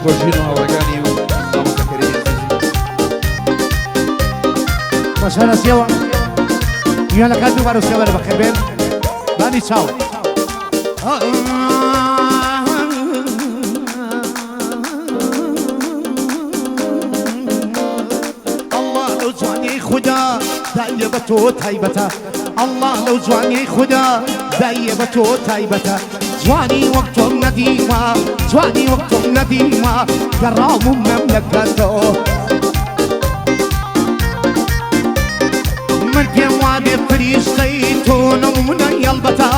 کاکۆژین و هاوڕێکانی و مامۆستا کەریمی ئەزیز. بەشانەسیەوە میوانەکان دووبارە سێوەرە بەخێربێن بانی چاو. ئەڵڵا لەو جوانیەی خودا دایە بە تۆ تایبەتە ئەڵڵا لەو جوانیەی خودا دایە بە تۆ تایبەتە جوانی وەک تۆم نەدیوە جوانی وەک تۆم نەدیوە گەڕاوم و مەملەکەتەوە من پێم وابێ فریشتەی تۆ نمونەی هەڵبەتە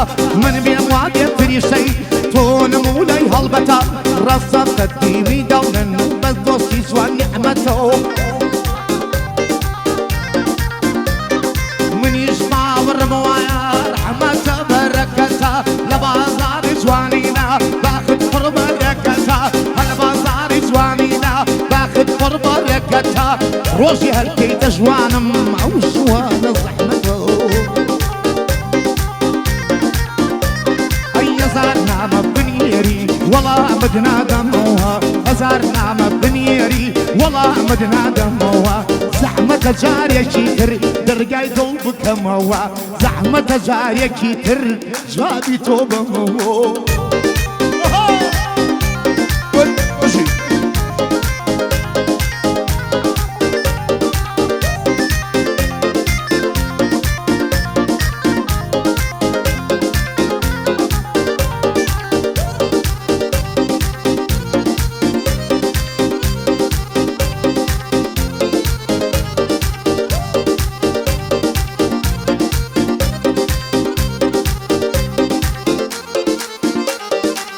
من پێم وابێ فریشتەی تۆ نمونەی هەڵبەتە ڕەسە قەدیمی دەڵێن بەس دۆستی جوان نیعمەتەوە منیش باوەڕم وایە ڕەحمەتە بەرەکەتە لە بازاڕی جوانیدا باخت پڕ بەرەکەتە لە بازاڕی جوانیدا باخت پڕ بەرەکەتە ڕۆژی هەرکەی دەژوانم ئەو ژوانە زەحمەتە ئەی هەزار نامە بنێری وەڵامت نادەمەوە هەزار نامە بنێری وەڵامت نادەمەوە زەحمەتە جارێکی تر دەرگای دڵ بکەمەوە زەحمەتە جارێکی تر جوابی تۆ بەمەوە. بژی.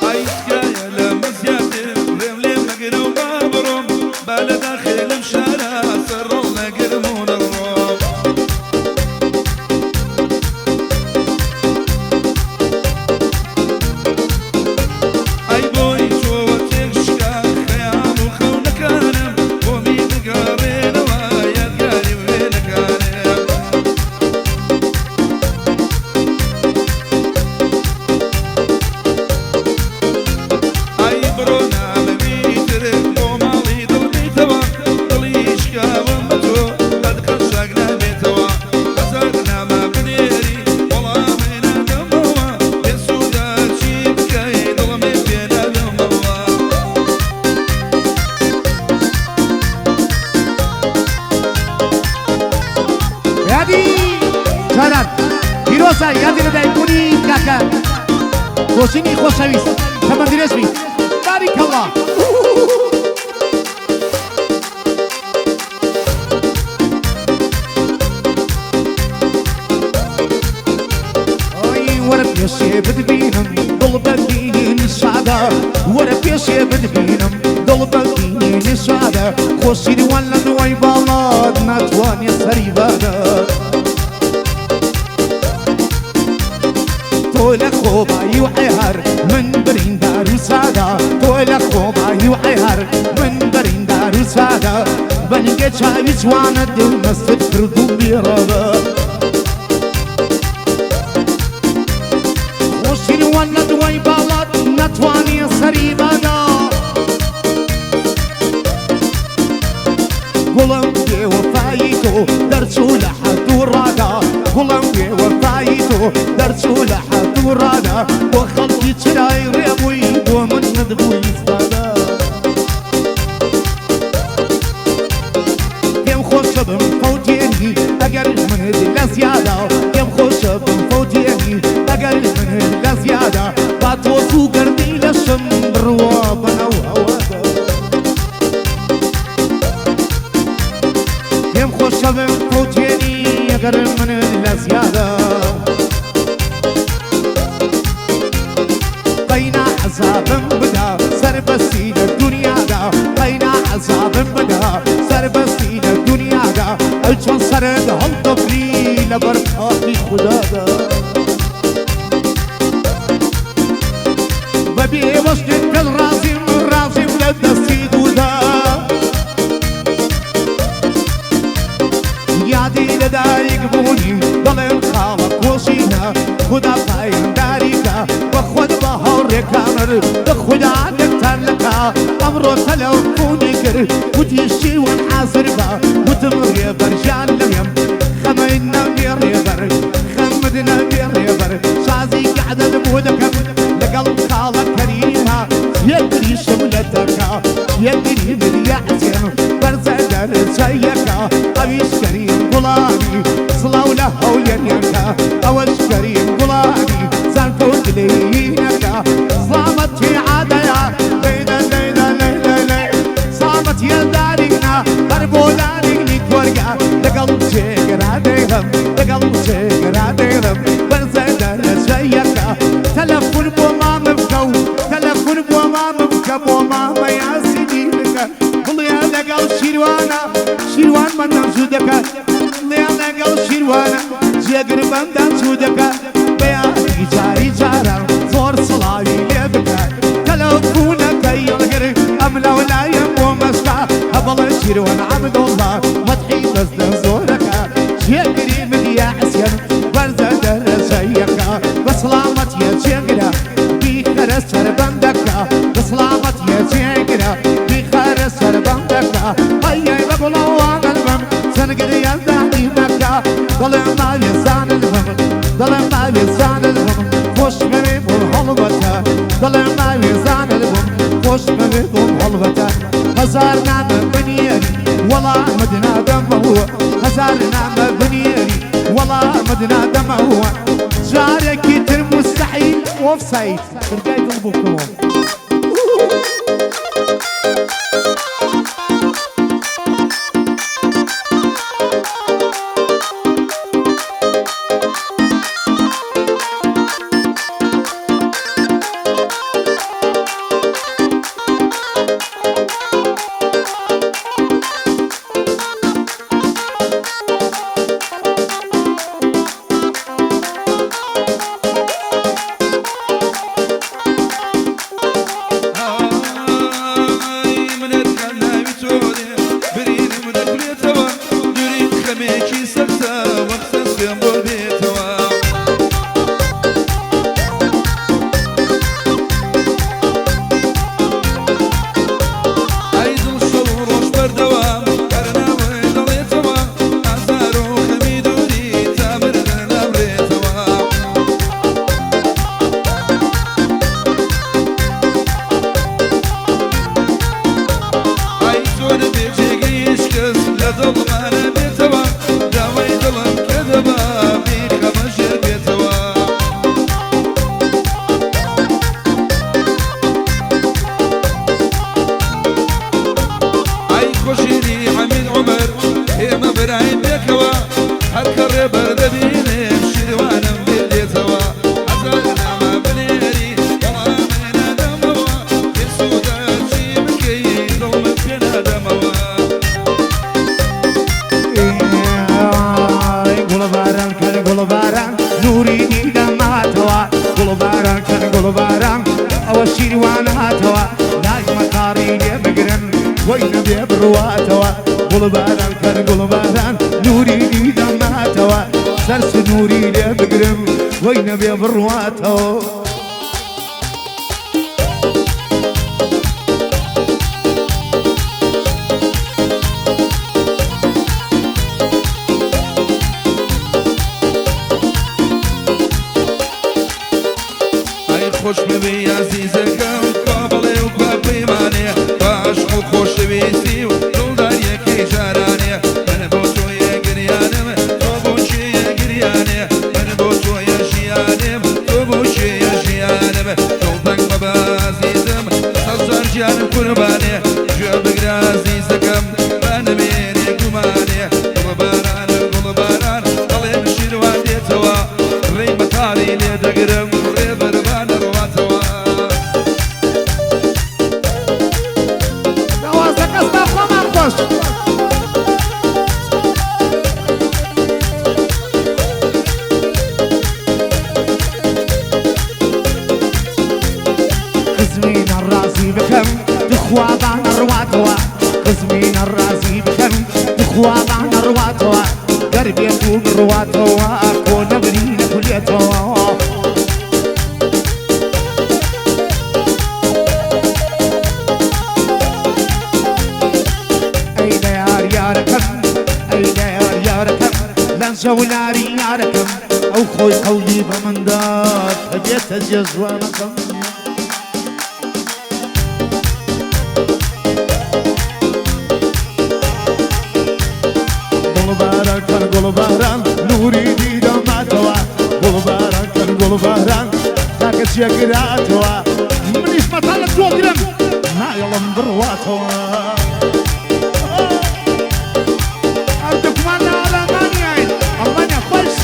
ئای تکایە لەمە زیاتر ڕێم لێ مەگرە و با بڕۆم، با لە داخێ لەم شارە سەر ڕەڵ نەگرم و نەڕۆم. ئای بۆی تۆوە تێکشکا خەیاڵ و خەونەکانم، بۆمی بگەڕێنەوە یادگاری و وێنەکانم. ئای بڕۆ نامەوی تر بۆ ماڵی دڵ بیتەوە، دڵی شکاوم بە تۆ قەت قەت چاک نابێتەوە. هەزار نامە بنێری وەڵامێ نادەمەوە، بێ سوودە چی بکەی دڵمێ پێ نادەمەوە. یادی جاران پیرۆزە یادی لەدایکبوونی کاکە خۆشینی خۆشەویست تەمەن درێژ بی باریکەڵڵا. ئای وەرە پێشێ بتبینم دڵ بەبینین شادە وەرە پێشێ بتبینم دڵ بەبینین شادە خۆشین وان لە دوای باڵات ناتوانێ سەری بادە تۆ لە خۆبایی و عێهار من بریندار و سادە تۆ لە خۆبایی و عێهار من بریندار و سادە بەنگە چاوی جوانە دڵ مەستت کرد و بێڕەوە خۆشین وان لە دوای باڵات نەتوانێ سەری بەدا گوڵم بێوەفایی تۆ دەرچوو لە حەد و ڕادا گوڵم بێوەفایی تۆ دەرچوو لە حەد و ڕادا بۆ خەڵکی چرای ڕێبووی بۆ من نەدبووی سادە پێم خۆشە بم فەوتێنی ئەگەر منت لە زیادە پێم خۆشە بم فەوتێنی ئەگەر منت لە زیادە با تۆز و گەردی لەشم بڕوا بەناو هەوادا پێم خۆشە بم فەوتێنی ئەگەر منت لە زیادە قەینا عەزابم بدا سەربەستی لە دنیادا قەینا عەزابم بدا سەربەستی لە دنیادا ئەی چۆن سەرت هەڵدەبری لەبەر خاکی خودادا بەبێ وەشتت پێت ڕازیم ڕازیم لە دەستی دوودا یادی لەدایک بوونیم دەڵێن خاڵە خۆشینە خودا پایەنداریکە بە خۆت بە هاوڕێکانر بە خودا دەتان لەکا ئەمڕۆ تەلەفۆنی کرد وتی شیوان حازر بە وتم ڕێبەر ژیان لەوێم خەمەی نەبێ ڕێبەر خەمت نەبێ ڕێبەر سازی گەعدەت بۆ دەکەم لەگەڵ خاڵە کەریمە یەکتریشم لە دەکا یەکتری مریا حسێن بەرزە دەرچەیەکە ئەویش کەریم گوڵانی سڵاو لە هەولێریانکە ئەوەش کەریم گوڵانی زانکۆ گلەیینەکە سڵامەتی عادەیە لەیلە لەیلە لەیلە لەی سڵامەتیە دارینا هەر بۆ دارینی کۆرگە لەگەڵ جێگرا دەیڵم لەگەڵ جێگرا دەیڵم بەرزە دەرەجەیەکە تەلەفۆن بۆ مامم بکە و تەلەفۆن بۆ مامم بکە بۆ مامە یاسینی بکە بڵێ لەگەڵ شیروانە شیروان مەندان زوو دەکە بڵێ لەگەڵ شیروانە جێگر بەندان زوو دەکە بەیانی جاری جاران زۆر سڵاوی لێ بکە تەلەفۆنەکەی هەڵگر ئەم لەولایەم بۆ مەشکا هەبڵێ شیروان عەبدوڵڵا مەدحی بەزدە زۆرەکە جێگری مدیا حسێن بەرزە دەرەجەیەکە بە سڵامەتیە جێگرە بیخەرە سەربەندەکە بە سڵامەتیە جێگرە بیخەرە سەربەندەکە ئەیەی بە گوڵەوانن بم چەند گریان دانی مەکە دڵێ ماوێ زانن بم دڵێ ماوێ زانن بم خۆش بەوێ بۆم هەڵبەتە دڵێ ماوێ زانن بم خۆش بەوێ بۆم هەڵبەتە هەزار نامە بنێری وەڵامت نادەمەوە هەزار نامە بنێری وەڵامت نادەمەوە جارێکی تر مستحیل ئۆفساید دەرگای دڵ بۆ بکەمەوە. ئای منت ناوی تۆ دێ برینم دەکولێتەوە دووری خەمێکی سەختە وەختە سوێم بۆ بێتەوە. ئای دڵ شەو ڕۆژ بەردەوام هەر ناوێ دەڵێتەوە ئازار و خەمی دووری تا مردن نامرێتەوە. ئای تۆ دەبێ جێگەی هیچ کەس لە دڵمانە بێتەوە داوای دڵم کە دەبا بیخەمە ژێر بێتەوە. ئای خۆشیری حەمید عومەر ئێمە براین پێکەوە هەر کە ڕێبەر دەبینێم شیروانم بیر دێتەوە هەزار نامە بنێری وەڵامێ نادەمەوە بێسوودە چی بکەی دڵمت پێ نادەمەوە. گوڵباران کەن گوڵباران نوری دیدەماتەوە گوڵباران کەن گوڵباران ئەوە شیروان هاتەوە لای مەتاڕی لێ بگرن وەی نەبێ بڕواتەوە گوڵباران کەن گوڵباران نوری دیدەماتەوە سەر سنووری لێ بگرم وەی نەبێ بڕواتەوە. ئای خۆش ببی ئازیزەکەم کوا بڵێ و کوا پەیمانێ با عەشق و خۆشەویستی و دڵداریەکەی جارانێ من بۆ تۆیە گریانم تۆ بۆ کێیە گریانێ من بۆ تۆیە ژیانم تۆ بۆ کێیە ژیانم دڵتەنگ مەبە ئازیزم سەد جار گیانم قوربانێ گوێ بگرە ئازیزەکەم با نەمێنێ گومانێ گوڵباران گوڵباران دەڵێم شیروان دێتەوە ڕێی مەتاڕی لێ دەگرم ڕێبەربان ڕواتەوە. دەوازەکەستا خۆمان خۆش. خزمینە ڕازی بکەم دخوابان ڕواتەوە خزمینە ڕازی بکەم دخوابان ڕواتەوە گەر بێت و بڕواتەوە کۆ نەبری نەکولێتەوە. پەنجەولاری یارەکەم، ئەو خۆی قەولی بە مندا کە بێتە جێژوانەکەم. گوڵباران کەن گوڵباران نووری دیدەماتەوە، گوڵباران کەن گوڵباران تاکە چێکراتەوە، منیش مەتا لە تۆ گرم نایەڵم بڕواتەوە. هەردووکمان لە ئەڵمانیاین، ئەڵمانیا خۆش.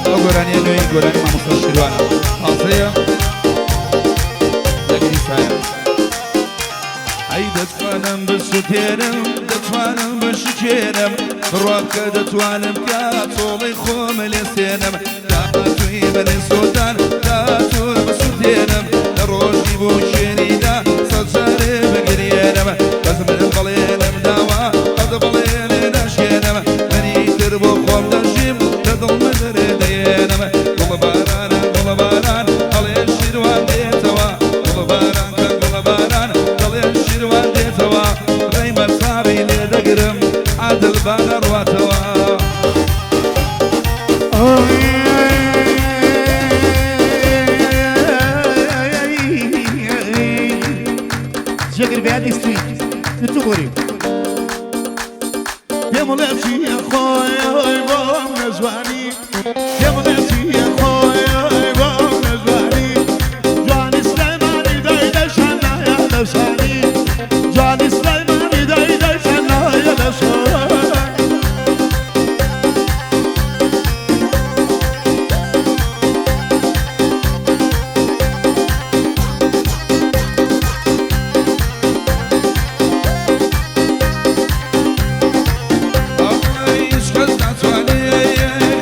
ئەو گۆرانیە نوێی گۆرانی مامۆستا شیروانە، تازەیە لە گریسایە. ئەی دەتوانم بسوتێنم، دەتوانم بشکێنم، بڕوا بکە دەتوانم کە تۆڵەی خۆم لێسێنم. داهاتووی بەنێ سۆدان داهاتوو بسوتێنم، لە ڕۆژی بۆ شێنیدا سەد جارێ بگرێنم. بەس من بەڵێنم داوە قەت بەڵێنێ ناشکێنم، منی تر بۆ خۆم دەژیم لە دڵمە دەرێ دەیێنم. گوڵبارانە گوڵباران ئەڵێ شیروان دێتەوە، گوڵباران کە گوڵباران دەڵێ شیروان دێتەوە، ڕێی مەساڕی لێ دەگرم عادل با نەڕواتەوە. جێگر بەیانی سوید تو گۆری. پێم بڵێ چییە خۆی بۆم نەجوانی، پێم بڵێ چییە خۆی بۆم نەجوانی، جوانی سلەیمانی دای دەشانایە لەشانی، جوانی سلەیمانی دای دەشانایە لەشانی. هیچ کەس ناتوانێ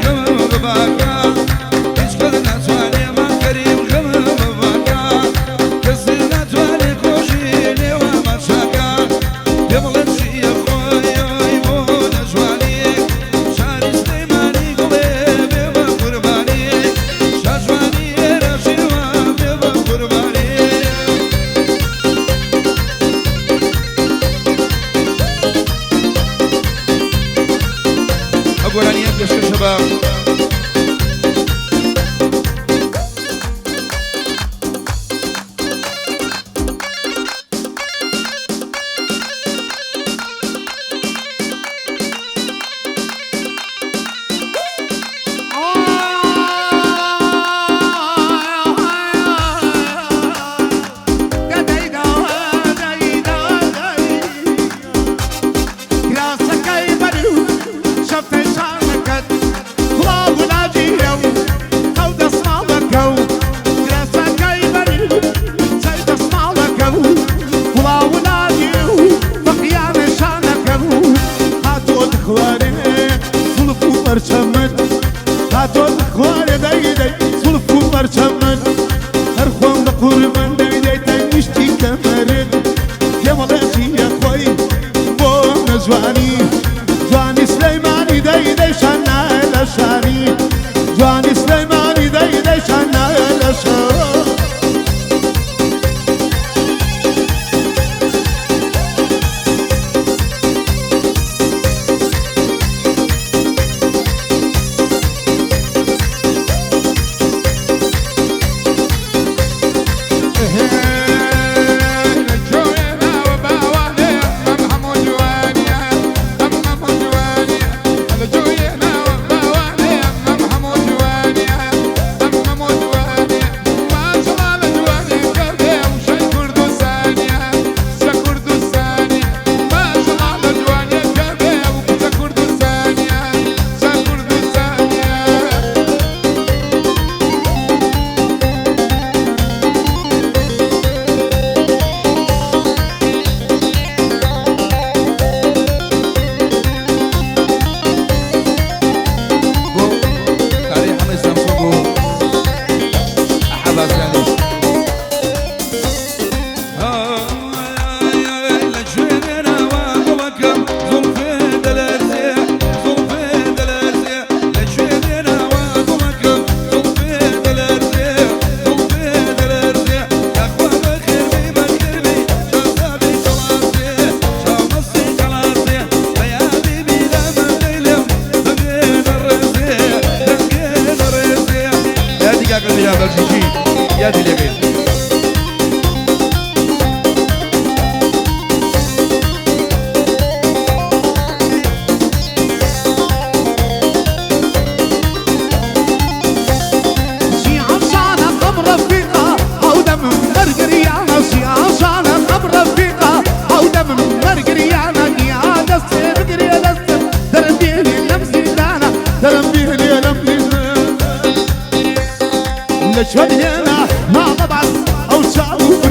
غەمم بباکا، هیچ کەس ناتوانێ مام کەریم غەمم بباکا، کەس ناتوانێ خۆشی لێوە چاکا. پێم بڵێ چییە خۆی بۆ نەجوانی، شاری سلەیمانی گوڵێ بێ بە قوربانی، شاجوانی ئێرە شێوە بێ بە قوربانی. ئەو گۆرانیە پێشکەشە بە هاتۆ خوارێ دای دای زوڵف و پەرچەمت، هەر خۆم بە قوربان دای دای تەنیشتی کەمەرت. پێم بڵێ چییە خۆی بۆ نەجوانی، جوانی سلەیمانی دای دای شانایە لە شانی، جوانی سلەیمانی دای دای شانایە لە شانی.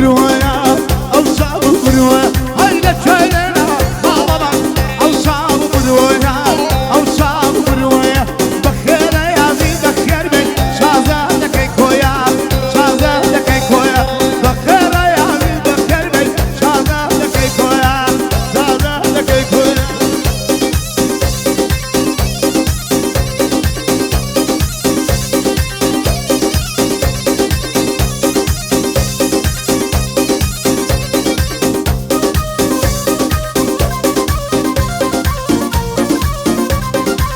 برويا أو شاب برويا هيدا تشيلنا بابا أو شاب برويا أو شاب برويا بخير يا زي بخير من شازادك كويا شازادك كويا بخير يا زي بخير من شازادك كويا شازادك كويا.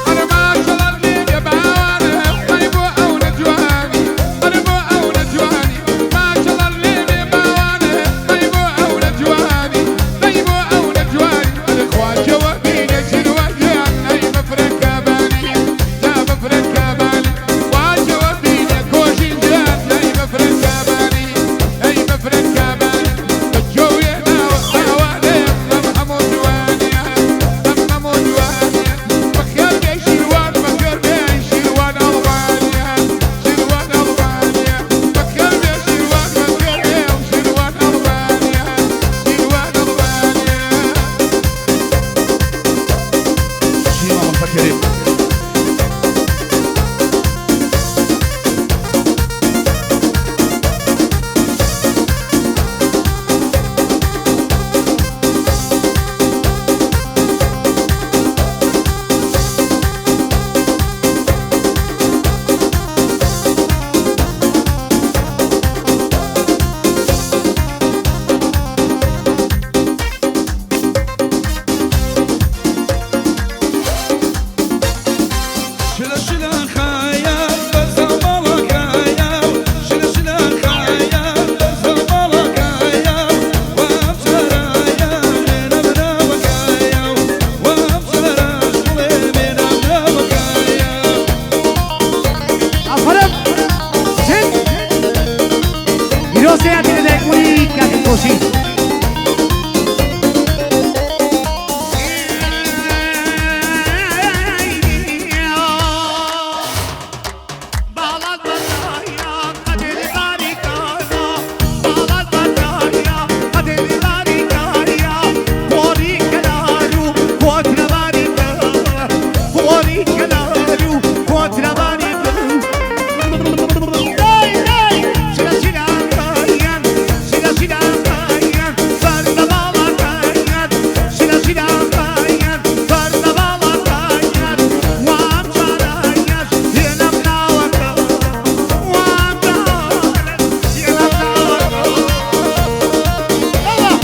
أنا ما شلرني بباوانه طيبو أو نجواني طيبو أو نجواني ما شلرني بباوانه طيبو أو نجواني طيبو أو نجواني الإخوان جوابين شلوان أي مفرك بالي لا مفرك بالي وجوابين كوشين جان أي مفرك بالي أي مفرك بالي الجوية وأوانه أم جواني أم جواني بخير بي شلوان بخير بي شلوان ألبانيا شلوان ألبانيا بخير بي شلوان بخير بي شلوان ألبانيا شلوان ألبانيا. شي مامۆستا کەریم. شلە شلە خایە بەرزە ماڵەکایە شلە شلە خایە بەرزە ماڵەکایە وام شەرایە مێنە مناوەکایە وام شەراش بڵێ مێنە مناوەکایە. ئافرم چن پیرۆزیان لەدایکبوونی کاکە خۆشی. بالات بطايا قدر باريكانا بالات بطايا قدر باريكايا فوري كلارو كوتر باريكا فوري كلارو كوتر باريكا داي داي شلا شلا كايان شلا شلا كايان فرد بالا كايان شلا شلا كايان فرد بالا كايان وام شرايان ينام ناوكا وام شرايان ينام ناوكا. الله.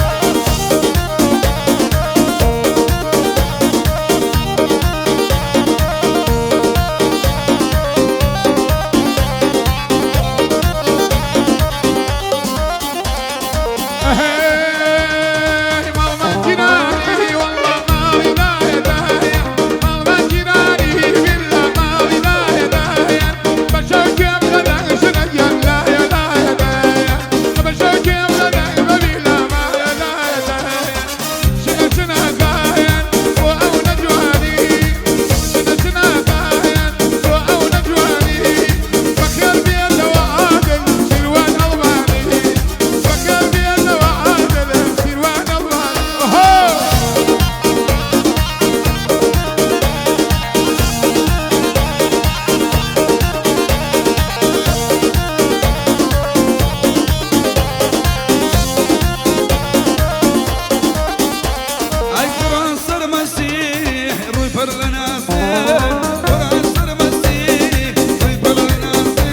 هاي ماما جناني والله ما لا ماما جناني بالله ما لا بشوك يا بغدا شنيا لا يا لا لا بشوك يا بغدا بالله ما لا لا شنا شنا غايان وأو نجواني شنا شنا غايان وأو نجواني بخير بيد وعادل شلوان ألباني بخير بيد وعادل شلوان ألباني. أوهو. ئای قڕان سەر مەسیح ڕووی پڕ لە ناسێ قڕان سەر مەسیح ڕووی پڕ لە ناسێ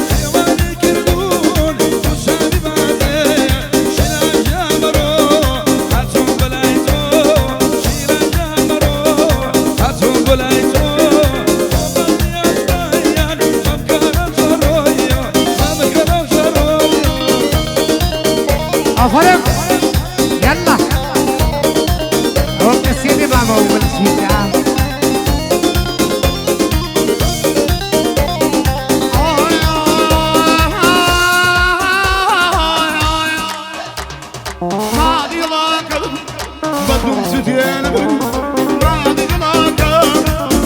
شێوانی کردوون خوشانی بازێ شیران جامەڕۆ هاتوون بەلای تۆ شیران جامەڕۆ هاتوون بەلای تۆ مامەکەرە شەڕۆیە مامەکەرە شەڕۆیە. ئافرم يلا هو سيدي بابا وبالسويسة. بدون ستيانة راضي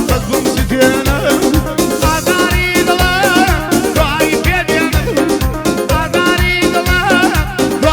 بدون ستيانة ئازاری دڵە دوای پێدێنم، ئازاری دڵە دوای.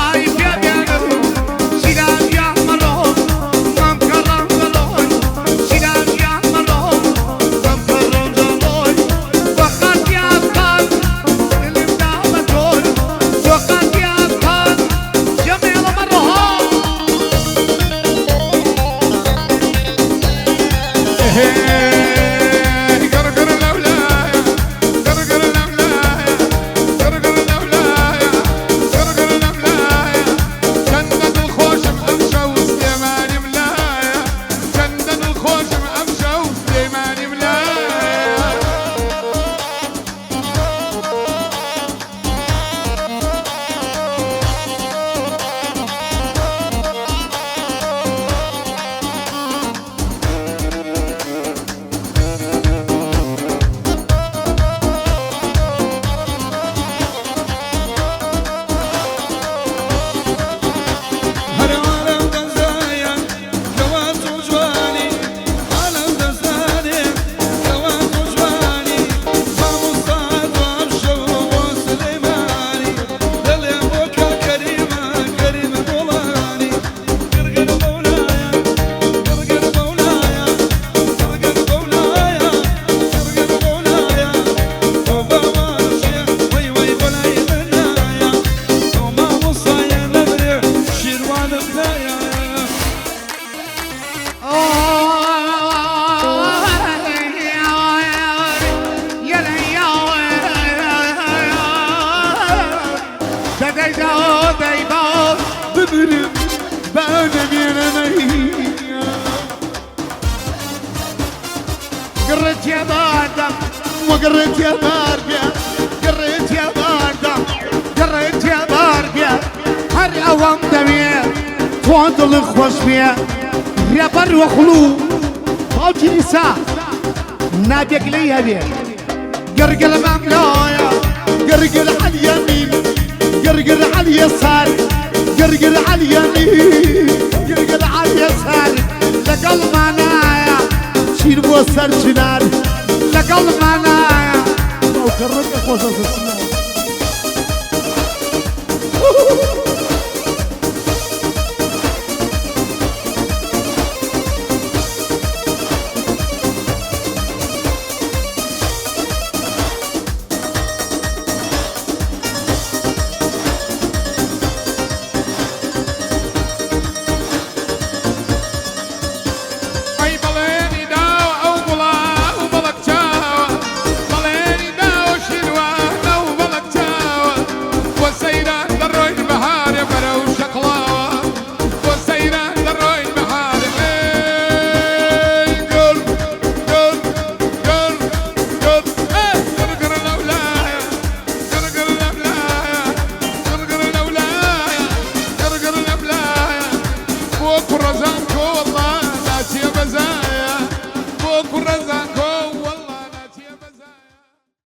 مەیبا بمرم با نەمێنمەی. گڕت یەباردەم وەگەڕێت یەبار بێ گڕت یەباردەم گڕت یەبار بێ هەر ئەوەم دەوێ تۆ دڵ خۆش بێ ڕێبەر وەخڵوو باوکی نیسا نابێک لێی هەبێ گڕگڵ ماملایە قرقر على اليمين قرقر على اليسار قرقر على اليمين قرقر على اليسار لەگەڵ مانایە چین بۆ سەر چنار لەگەڵ مانایە ئەو کەڕەکە خۆشە سەر چنار.